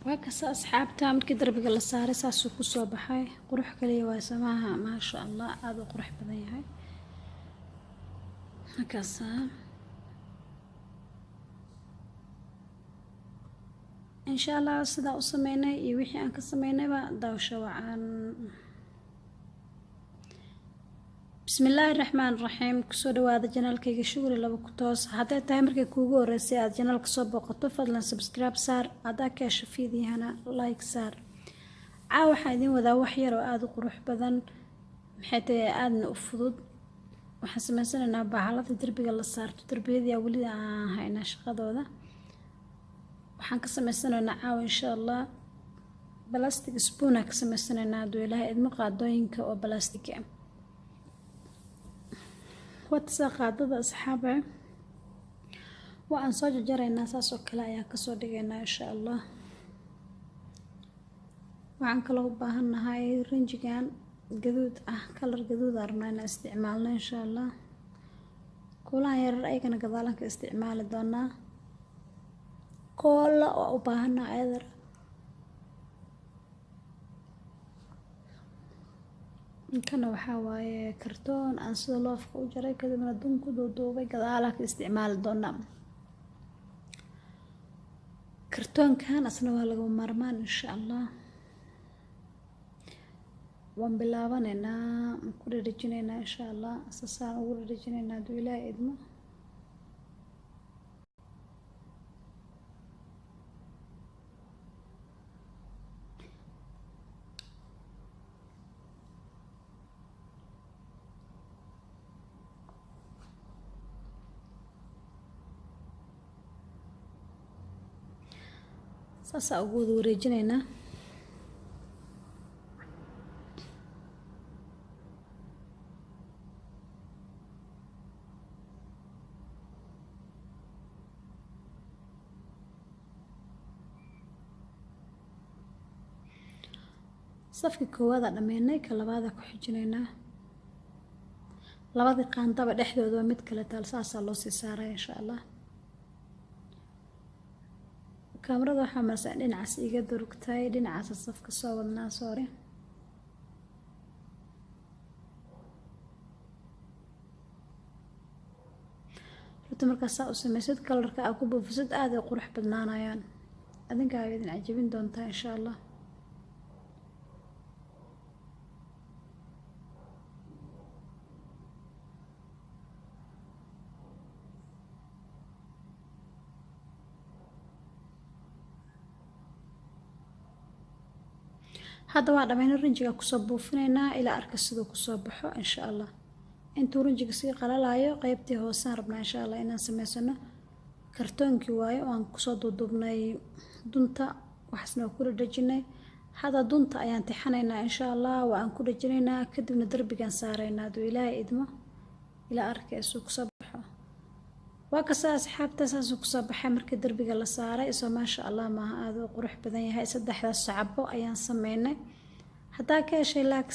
Waa kasta asxaabta, markii darbiga la saaray saasuu kusoo baxay. Qurux kaliya waa samaha, maasha Allah, aada u qurux badan yahay. Markaasa insha Allah sidaa u sameynay iyo wixii aan ka sameynayba daawasho wacan. Bismillaahi raxmaan raxiim. Kusoo dhawaada channelkayga Shugri Laba Ku Toos. Hadday tahay markii kuugu horeysay aad channelka soo booqato, fadlan subscribe saar. Haddaa ka hesho fiidiyahana, like saar. Caawa waxaan idiin wadaa wax yar oo aada u qurux badan, maxay tahay, aadna u fudud. Waxaan sameysanaynaa bahalada derbiga la saarto. Derbiyadii weli aan haynaa shaqadooda. Waxaan ka sameysanaynaa caawa insha Allah plastic spoon ka sameysanaynaa, hadduu Ilaahay idmo, qaadooyinka oo plastic ah. Watasa qaadada asxaabe, waa aan soo jajaraynaa, saas oo kale ayaan kasoo dhigaynaa insha Allah. Waxaan kaloo u baahannahay rinjigan gaduud ah, color gaduud aan rabnaa inaan isticmaalno insha Allah. Kuulahan yarar ayagana gadaalan ka isticmaali doonaa. Koola waa u baahannahay ayadana. Kana waxaa waaye kartoon aan sida loofka u jaray, kadibna dun ku duuduubay, gadaalaha ka isticmaali doonaa. Kartoonkan asna waa lagama maarmaan insha Allah. Waan bilaabanaynaa, waan ku dhadhajinaynaa insha Allah. Sasaan ugu dhadhajinaynaa hadduu Ilaahay idmo. Saasaa ugu wada wareejinaynaa. Safka koowaada dhameynay, ka labaada ku xijinaynaa. Labadii qaandaba dhexdooda waa mid kale taal, saasaa loo sii saaraya insha Allah. Kaamarada waxaa marsan dhinacaas iga durugtay, dhinacaasa safka soo wadnaa, sorry. Runta markaa saa u sameysid, colorka aa ku buufisid, aad ay qurux badnaanayaan. Adinkaa idin cajabin doontaa insha Allah. Hadda waa dhameyna, rinjiga kusoo buufinaynaa ilaa arka siduu kusoo baxo insha Allah. Intuu rinjiga sii qalalayo, qeybtii hoosaan rabnaa insha Allah inaan sameysano. Kartoonkii waayo waan kusoo duuduubnay dunta, waxaasna waa ku dhadhajinay. Hadda dunta ayaan tixanaynaa insha Allah, waa aan ku dhajinaynaa, kadibna darbigaan saaraynaa hadduu Ilaahay idmo. Ilaa arka isuu kusoo baxo. Waa kasta asxaabta, saasuu kusoo baxay markii darbiga la saaray. Isoo maasha Allah maaha, aada u qurux badan yahay. Saddexdaas sacabo ayaan sameynay. Haddaa ka heshay, like.